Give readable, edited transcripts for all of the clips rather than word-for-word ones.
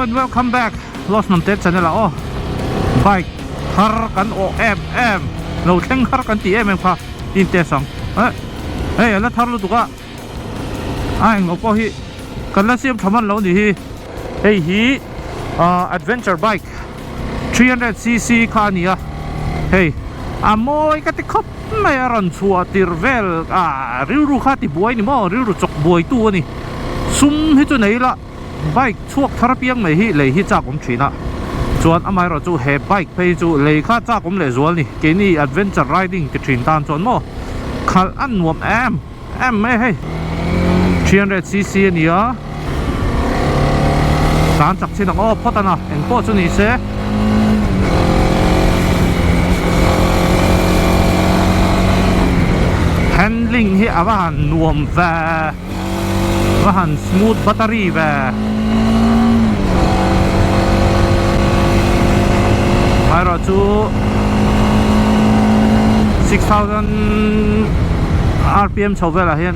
and welcome back Lost Hnamte channel ah aw bike thar kan awh em em lo thleng har kan tih em em kha in test ang eh hei a la thar lutuk a a englo pawh hi kan la siam tha hman lo ni hi hei hi ah adventure bike 300cc kha a ni a hei a mawi ka ti khawp mai a rawn chhuah tir vel ah rilru kha ti buai ni maw rilru chawk buai tu a ni sum hi chu nei ila bike chhuak thar apiang mai hi lei hi chak awm thin a chuan amaherawh chu he bike phei chu lei kha chak awm leh zual ni keini adventure riding ti thin tan chuan maw khalh a nuam em em mai a hei 300cc a ni a tlan chak chin ang aw phawt a na engpawh chu ni se. Handling hi a va han nuam ve. Va han smooth battery ve. Amaherawh chu 6000 rpm chho velah hian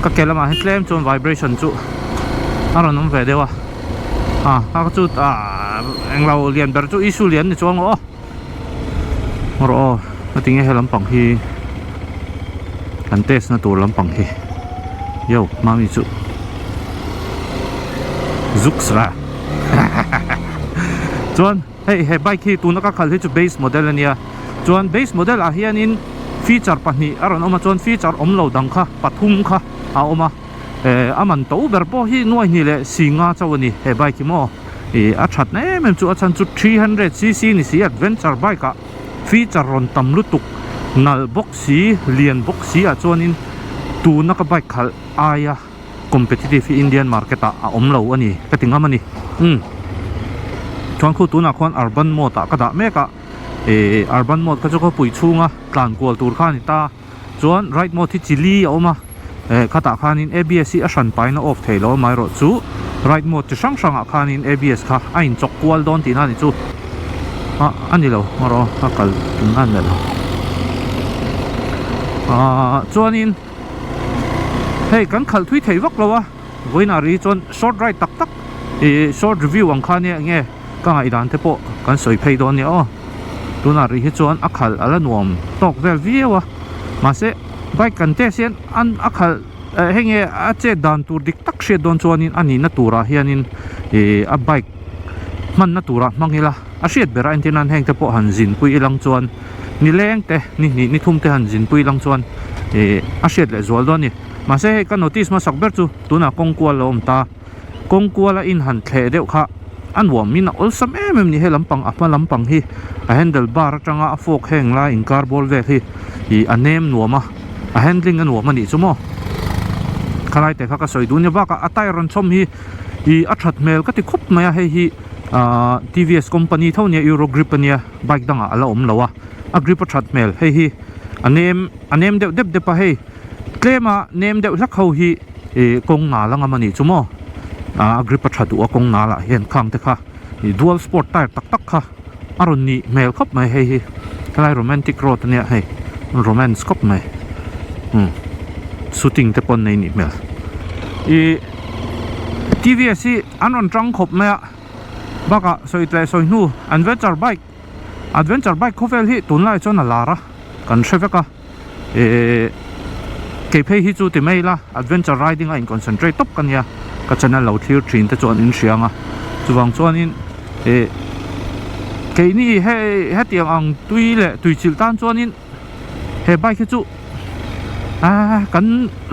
ka ke lamah hian tlem chuan vibration chu a rawn awm ve deuh a ah a chu ah englo lian ber chu issue lian ni chuang aw rawh aw a tinge he lampang hi kan test na tur lampang hi yo mami chu zuks ra chuan hei he bike hi tuna ka khalh hi chu base model ania chuan base model ah hianin feature pahnih a rawn awm a chuan feature awm lo dang kha pathum kha a awm a eh a man to ber pawh hi nuai hnih leh si nga chauh a ni he bike hi maw ih a that na em em chu a chhan chu 300 cc ni si adventure bike ah feature rawn tam lutuk nalh bawk si lian bawk si ah chuanin tuna ka bike khalh aia competitive hi Indian market ah a awm lo a ni ka ti ngam a ni umm chuan khu tunah khuan urban mode ah ka dah mek a ih urban mode kha chu khawpui chhunga tlan kual tur kha a ni ta. Chuan right mode hi chili a awm a, eh khatah khanin ABS hi a hran pain a off thei lo amaherawh chu right mode chi hrang hrangah khanin ABS kha a inchawk kual dawn tihna a ni chu ah a ni lo erawh a kal tum nan leh lo ah chuanin hei kan khalh thui thei vak lo a vawiinah ri chuan short ride tak tak ih short review ang kha nia enge. Ka ngaihdan te pawh kan sawi phei dawn nia aw. Tunah rih hi chuan a khalh a la nuam tawk vel viau a. Mahse bike kan test hian an a khalh eh hei nge a chet dan tur dik tak hriat dawn chuanin a nihna turah hianin ih a bike hmanna turah hmang ila a hriat berah entir nan heng te pawh han zinpui ilang chuan nileng te ni hnih ni thum te han zinpui ilang chuan ih a hriat leh zual dawn a ni. Mahse hei ka notice hmasak ber chu tunah kawng kual a awm ta. Kawng kuala in han thleh deuh kha a nuam in a awlsam em em ni he lampang a hma lampang hi a handle bar atanga a fork heng lai inkar bawr vel hi ih a nem nuam a a handling a nuam a nih chu maw khalai te kha ka sawi duh nia bakah a tyre rawn chhawm hi ih a that hmel ka ti khawp mai a hei hi ahh T V S company tho nia euro grip ania bike dangah a la awm lo a a grip a that hmel hei hi a nem a nem deuh dep dep a hei. Tlema nem deuh hlak ho hi ih kawng nal ang a ni chu maw ah a grip a tha duh a kawng nal ah hian khang te kha ih dual sport tyre tak tak kha a rawn nih hmel khawp mai hei hi helai romantic road ania hei romance khawp mai umm shooting te pawh an nei nih hmel ih T V S hi an rawn tang khawp mai a bakah sawi tleh sawi hnu adventure bike adventure bike khawvel hi tunlai chuan a lar a kan hre vek a. Ehh kei phei hi chu ti mai ila adventure riding a in concentrate tawp ka nia ka channel lo thlir thin te chuan in hria ang a chuvang chuanin ehh keini hei hetiang ang tui leh tui chilh tan chuanin he bike hi chu ahh kan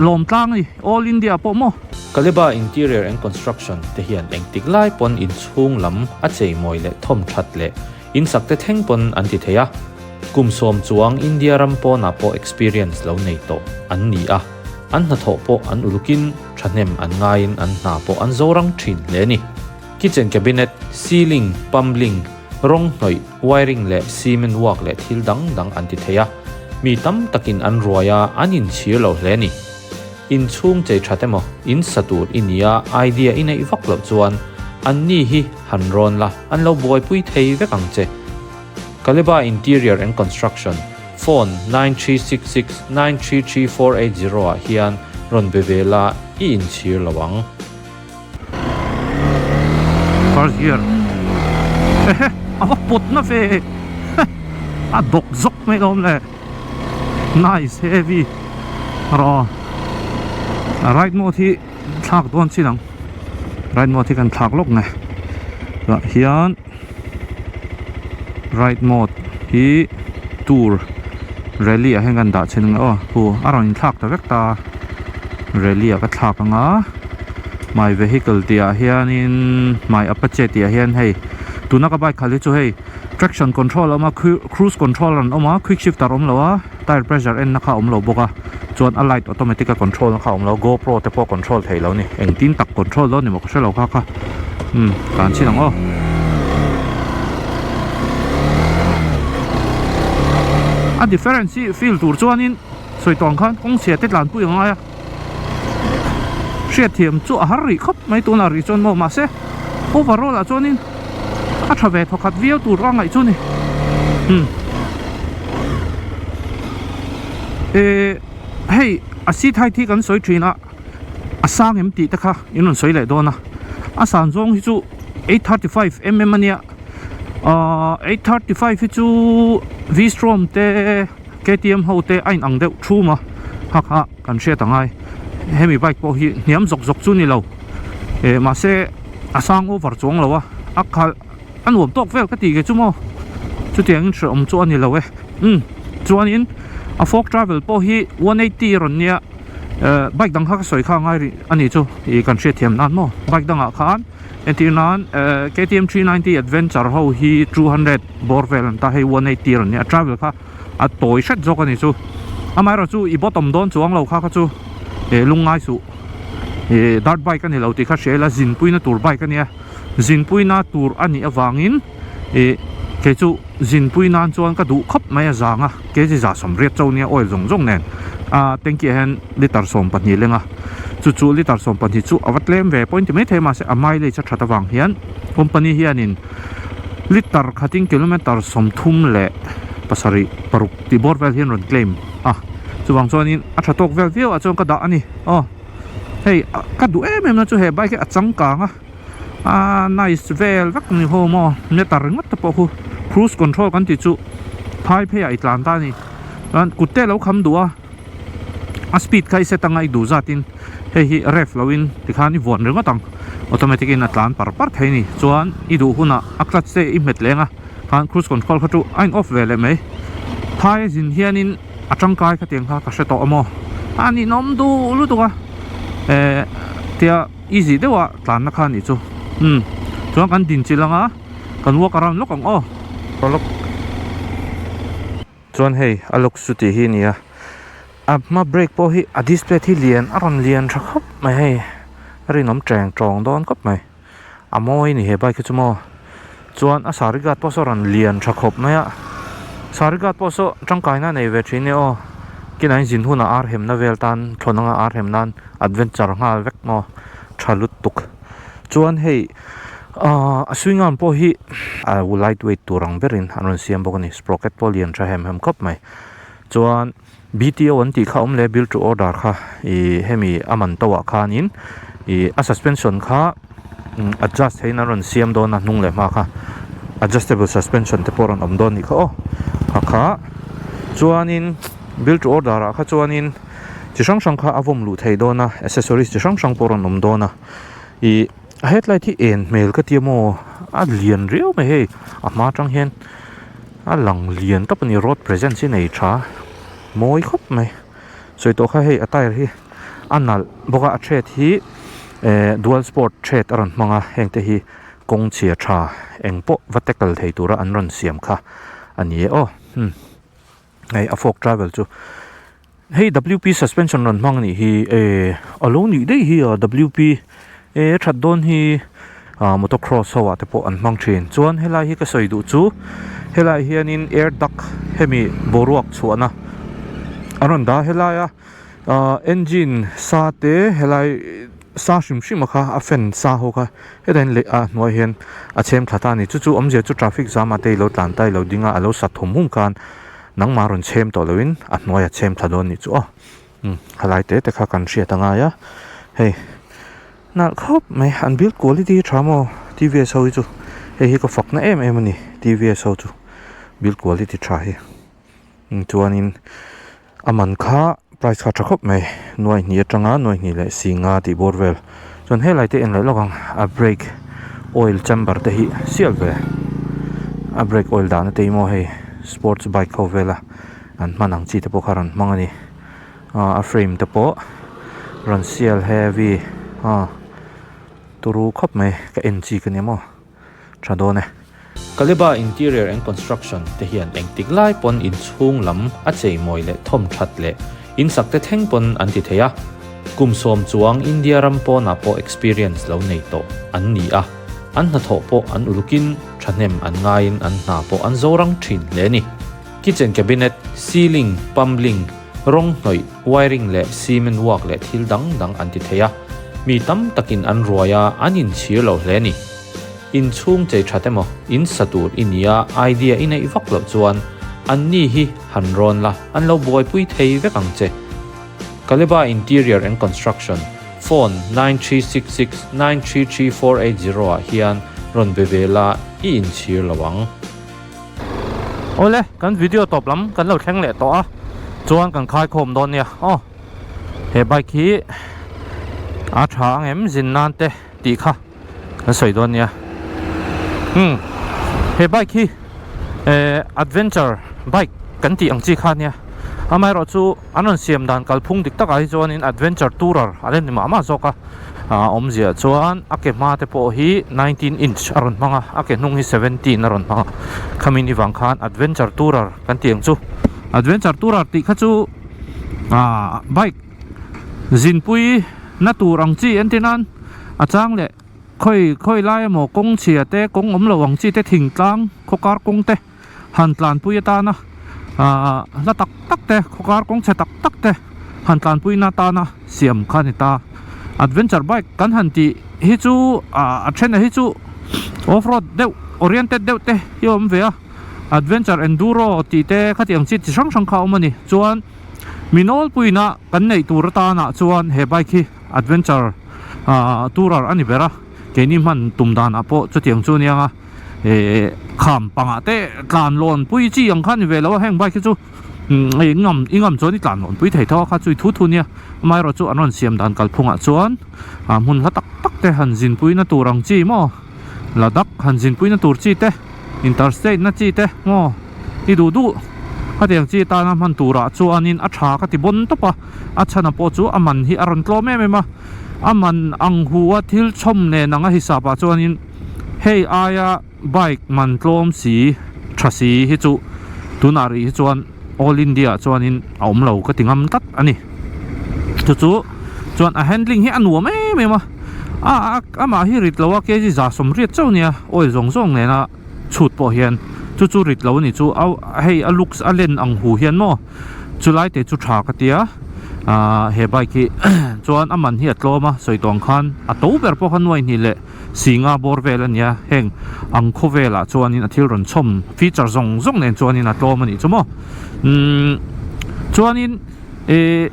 lawm tlang a ni all India pawh maw. Kaliba Interior and Construction te hian engtik lai pawn inchhung lam a cheimawi leh thawm that leh In sak te thleng pawn an ti thei a, kum sawm chuang India ram pawnah pawh experience lo nei tawh an ni a, an hnathawh pawh an ulukin thahnem an ngaiin an hna pawh an zo rang thin hle a ni. Kitchen cabinet, ceiling, pumbling, rawng hnawih, wiring leh cement work leh thil dang dang an ti thei a, mi tam takin an ruai a, an inchhir lo hle a ni. Inchhung chei that emaw, in sa tur i nia idea i neih vak loh chuan anni hi han rawn la, an lo buaipui thei vek ang che. Kaliba Interior and Construction, Phone, 9366 933 480 ah hian rawn be ve la, i inchhir lo ang. First gear ehe a va pawt na ve a dawk zawk mai lawm le nice heavy rawh ride mode hi thlak dawn chin ang ride mode hi kan thlak lawk nge tah hian ride mode hi tour rally ah hian kan dah chhin ang aw hu a rawn inthlak ta vek ta rally ah ka thlak ang a my vehicle tih ah hianin my apache tih ah hian hei tuna ka bike khalh hi chu hei traction control a awm a cruise control an awm a quick shifter a awm lo a tire pressure en na kha a awm lo bawk a chuan a light automatic a control na kha a awm lo gopro te pawh control theih lo a ni engtin tak control dawn ni maw ka hre lo kha kha umm tlan chhin ang aw. A difference hi feel tur chuanin sawi tawng khan kawng chhia te tlanpui a ngai a hriatthiam chu a har rih khawp mai tunah rih chuan maw mahse overall ah chuanin a tha ve thawkhat viau tur a ngaih chu ni umm eh hei a seat height hi kan sawi thin a a sang em tih te kha in rawn sawi leh dawn a a san zawng hi chu 835 mm ania ahh 835 hi chu V-strom te KTM ho te a in ang deuh thum a kha kha kan hriat a ngai hemi bike pawh hi hniam zawk zawk chu ni lo eh mahse a sang over chuang lo a a khalh a nuam tawk vel ka tih ke chu maw chutiangin hrehawm chu a ni lo e umm chuanin a fork travel pawh hi 180 a rawn nia eh bike dang kha ka sawi kha a ngai rih a nih chu ih kan hriatthiam nan maw bike dangah khan entir nan eh KTM 390 adventure ho hi 200 bawr vel an ta hei 180 a rawn nia a travel kha a tawi hret zawk a ni chu amaherawh chu i bottom dawn chuang lo kha kha chu eh lungngai suh ih dirt bike a ni lo tih kha hria ila zinpuina tur bike a nia zinpuina tur a nih avangin ih kei chu zinpui nan chuan ka duh khawp mai a zang a kg za sawmriat cho nia oil zawng zawng nen a tanky ah hian litre 12 leng a chu chu litre 12 chu a va tlem ve pawh in ti maithei mahse a mileage a that avang hian company hianin litre khatin kilometre 30 leh pasarih paruk tih bawr vel hian rawn claim a chuvang chuanin a tha tawk vel viau ah chuan ka dah a ni aw hei ka duh em em na chu he bike hi a changkang a a nice vel vek ni ho maw meter ringawt te pawh khu cruise control kan tih chu phai phei ah i tlan ta a ni chuan kut te alo kham duh a a speed kha i set anga i duh zat in hei hi ref lo in tikhan i vuan ringawt ang automatic in a tlan par par thei a ni chuan i duh hunah a clutch te i hmet leng a khan cruise control kha chu a in off ve leh mai phai a zin hian in a tangkai khatiang kha ka hre tawh a maw a ninawm duh lutuk a eh tia easy deuh a tlanna kha a nih chu umm chuan kan din chilh ang a kan walk around lawk ang aw chuan hei a looks chu tih hi a ni a a hma brake pawh hi a display hi lian a rawn lian tha khawp mai hei a rinawm teng tawng dawn khawp mai a mawi a ni he bike hi chu maw chuan a saree guard pawh saw a rawn lian tha khawp mai a saree guard pawh saw tangkaina a nei ve thin e aw kinah hian zin hunah ar hemna vel tan thlawn anga ar hem nan adventure nghal vek maw tha lutuk chuan hei ahh a swing arm pawh hi a light weight tur ang berin an rawn siam bawk a ni sprocket pawh lian tha hem hem khawp mai chuan B_T_O an tih kha awm leh build to order kha ih hemi a man to ah khanin ih a suspension kha adjust theihin an rawn siam dawn a hnung leh hma kha adjustable suspension te pawh a rawn awm dawn a nih kha aw kha kha chuanin build to order ah kha chuanin chi hrang hrang kha a vawm luh theih dawn a accessories chi hrang hrang pawh a rawn awm dawn a ih a headlight hi en hmel ka tia maw a lian riau mai hei a hma atang hian a lang lian tawp a ni road presence hi nei tha mawi khawp mai sawi tawh kha hei a tyre hi a nalh bawk a a thread hi eh dual sport thread a rawn hmang a heng te hi kawng chhia tha eng pawh va tackle thei tura an rawn siam kha a ni e aw hmm. Hei a fork travel chu hei W_P suspension rawn hmang anih hi eh a lo nih daih hi a W_P eh that dawn hi ah motor cross ho ah te pawh an hmang thin chuan helai hi ka sawi duh chu helai hianin air duct hemi boruak chhuahna an rawn dah helai a ah engine sa te helai sa hrim hrim a kha a fan sa ho kha hetah hian leh a hnuai hian a chhem thla ta a ni chu chu awmzia chu traffic jam ah te ilo tlan ta ilo ding a alo sat thum hum khan nangmah rawn chhem tawh loin a hnuai a chhem thla dawn a nih chu aw umm helai te te kha kan hriat a ngai a hei nalh khawp mai an build quality hi tha maw. TVS ho hi chu hei hi ka fakna em em a ni TVS ho chu build quality tha hi chuanin a man kha price kha tha khawp mai nuai hnih atanga nuai hnih leh si nga tih bawr vel chuan helai te en leh lawk ang a brake oil chamber te hi sial ve a brake oil dahna te hi maw hei sports bike ho vela an hman ang chi te pawh kha rawn hmang a ni ah a frame te pawh rawn sial heavy ah turu khawp mai ka en chi ka nia maw tha dawn e. Kaleba Interior and Construction te hian engtik lai pawn inchhung lam a cheimawi leh thawm that leh insak te thleng pawn an ti thei a, kum sawm chuang India ram pawnah pawh experience lo nei tawh an ni a, an hnathawh pawh an ulukin thahnem an ngaiin an hna pawh an zo rang thin hle a ni. Kitchen cabinet, ceiling, plumbing, rawng hnawih, wiring leh cement work leh thil dang dang an ti thei a, mi tam takin an ruai a, an inchhir lo hle a ni. Inchhung chei that emaw, in sa tur i nia idea i neih vak loh chuan an ni hi han rawn la, an lo buaipui thei vek ang che. Kaleba Interior and Construction, Phone, 9366 933 480 ah hian rawn be ve la, i inchhir lo ang. Awle, kan video tawp lam kan lo thleng leh tawh a, chuan kan khaikhawm dawn nia aw. He bike hi a tha ang em zin nan te tih kha kan sawi dawn nia. Hmm, he bike hi eh adventure bike kan tih ang chi kha nia. Amaherawhchu an rawn siam dan kalphung dik takah hi chuanin adventure tourer a la ni mah mah zawk a. Ah awmzia chuan a ke hma te pawh hi 19 inch a rawn hmang a, a ke hnung hi 17 a rawn hmang a. Khamin i vang khan adventure tourer kan tih ang chu. Adventure tourer tih kha chu ah bike zinpui na tur ang chi entir nan a chang leh khawi khawi lai emaw kawng chhia te kawng awm lo ang chi te thingtlang khawkar kawng te han tlanpui atana ah hla tak tak te khawkar kawng chhe tak tak te han tlanpui na atana siam kha a ni ta adventure bike kan han tih hi chu ah a then a hi chu off road deuh oriented deuh te hi a awm ve a adventure enduro tih te khatiang chi chi hrang hrang kha a awm a ni chuan mi nawlpuina kan neih tur atana chuan he bike hi adventure ah tourer a ni ber a keini hman tum danah pawh chutiang chu a nia nga. eh kham pangah te tlan lawn pui chi ang kha a ni ve lo a heng bike hi chu i ngam i ngam chuan i tlan lawn pui thei tho a kha chui thu thu nia amaherawh chu an rawn siam dan kalphungah chuan ah hmun hla tak tak te han zin pui na tur ang chi maw Ladakh han zin pui na tur chi te interstate na chi te maw i duh duh khatiang chi tana hman turah chuanin a tha ka ti bawn tawp a a chhana pawh chu a man hi a rawn tlawm em em a a man ang hu a thil chhawm nen anga hisap ah chuanin. Hei aia bike man tlawm si tha si hi chu tunah rih hi chuan all India ah chuanin a awm lo ka ti ngam tlat a ni. Chu chu chuan a handling hi a nuam em em a, a amah hi rit lo a kg 180 chauh nia oil zawng zawng nena chhut pawh hian chu chu rit lo a ni chu a hei a looks a len ang hu hian maw chulai te chu tha ka tia ah he bike hi chuan a man hi a tlawm a sawi tawng khan a to ber pawh kha nuai hnih leh Singa bawr vel a nia, heng ang khawvelah chuanin a thil rawn chhawm feature zawng zawng nen chuanin a tlawm a nih chu maw. Umm chuanin eh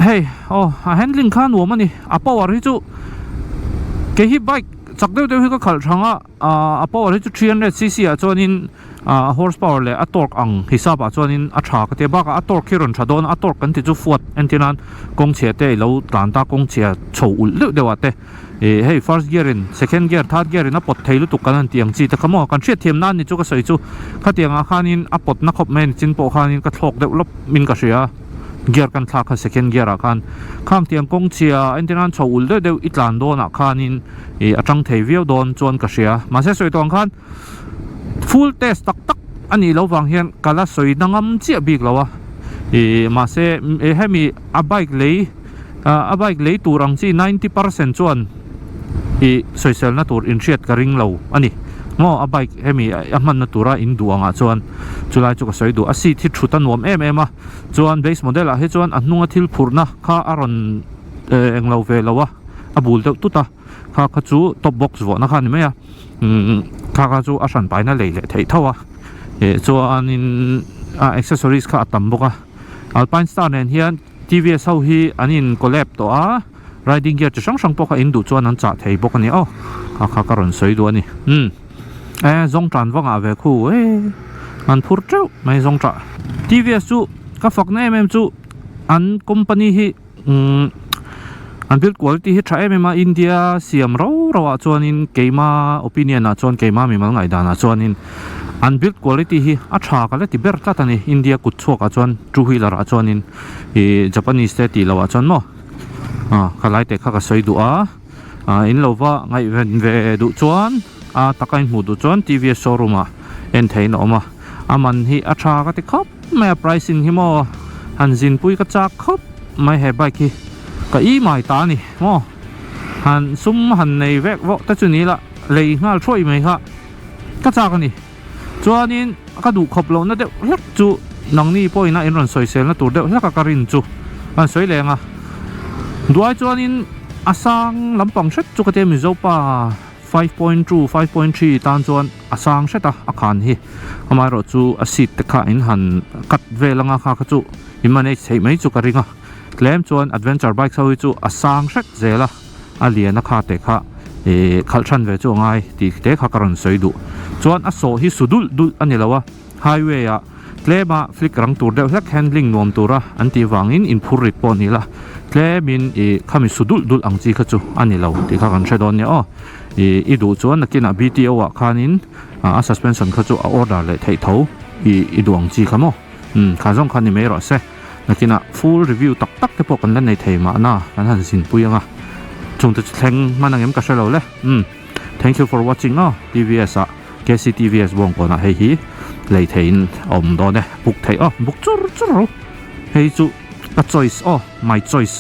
hei aw a handling kha nuam a ni, a power hi chu kei hi bike chak deuh deuh hi ka khalh thang a, a power hi chu 300 cc ah chuanin a horse power leh a torque ang hisap ah chuanin a tha ka tia bakah a torque hi rawn tha dawn a torque kan ti chu fuat entir nan kawng chhia te ilo tlan ta kawng chhia chho ulh deuh deuh ah te ih hei first gear in second gear third gear in a pawt thei lutuk kan han tih ang chi te kha maw kan hriat thiam nan ni chu ka sawi chu khatiang ah khanin a pawt na khawp mai a ni chin pawh khanin ka thlawk deuh lawp in ka hria gear kan thlak kha second gear ah khan khang tiang kawng chhia entir nan chho ulh deuh deuh i tlan dawn ah khanin ih a tang thei viau dawn chuan ka hria mahse sawi tawh ang khan. Full test tak tak a nih loh vang hian ka la sawi na ngam chiah bik lo a ih mahse hemi a bike lei a bike lei tur ang chi 90% chuan ih sawisel na tur inhriat ka ring lo a ni maw a bike hemi a hman na tura in duh angah chuan chulai chu ka sawi duh a seat hi thut a nuam em em a chuan base model ah hi chuan a hnunga thil phurhna kha a rawn englo ve lo a a bul deuh tut a. Kha kha chu top box vuahna kha a ni mai a umm kha kha chu a hran paina lei leh theih tho a eh chuanin a accessories kha a tam bawk a alpine star nen hian tvs ho hi an in collab tawh a riding gear chi hrang hrang pawh kha in duh chuan an chah thei bawk a ni aw. Kha kha ka rawn sawi duh a ni. Umm e zawng tan vangah ve khu e an phur teuh mai zawng tah. TVS chu ka fakna em em chu an company hi umm an build quality hi tha em em a India siam rau rau ah chuanin keima opinion ah chuan keima mimal ngaihdan ah chuanin an build quality hi a tha ka la ti ber tlat a ni India kut chhuak ah chuan two wheeler ah chuanin ih Japanese te tih loh ah chuan maw ah khalai te kha ka sawi duh a. Ah in lo va ngaihven ve duh chuan a taka in hmuh duh chuan TVS showroom ah en theihin a awm a a man hi a tha ka ti khawp mai a pricing hi maw han zin pui ka chak khawp mai he bike hi ka i mai ta a ni maw han sum han nei vek vawk te chu ni la lei nghal thuai mai kha ka chak a ni chuanin ka duh khawp lohna deuh hlek chu nangni pawhin a in rawn sawiselna tur deuh hlek a ka rin chu a sawi leng a duai chuanin a sang lampang hret chu ka tia Mizopa 5.2 5.3 tan chuan a sang hret a a khan hi amaherawh chu a seat te kha in han cut vel anga kha kha chu in manage theih mai chu ka ring a tlem chuan adventure bike ho hi chu a sang hret zel a. A lian a kha teh kha ih khalh than ve chu a ngai tih te kha ka rawn sawi duh. Chuan a sawh hi su dulh dulh a ni lo a, highway ah tlem a flick rang tur deuh hlek handling nuam tura an tih vangin inphur rit pawh a ni la, tlemin ih khami su dulh dulh ang chi kha chu a ni lo tih kha kan hre dawn nia aw. Ih i duh chuan nakinah BTO ah khanin a suspension kha chu a order leh theih tho ih i duh ang chi kha maw. Umm kha zawng kha ni mai rawh se. Nakinah full review tak tak te pawh kan la nei thei mahna kan han zinpui ang a chungte chu thleng hman ang em ka hre lo le umm thank you for watching aw TVS ah KCTVS bawngkawnah hei hi lei theiin a awm dawn e book theih aw book chur chur ro hei chu ka choice aw my choice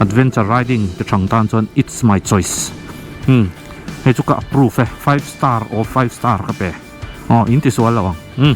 adventure riding ti thang tan chuan it's my choice umm hei chu ka approve e five star aw five star ka pe aw in tisual lo ang umm.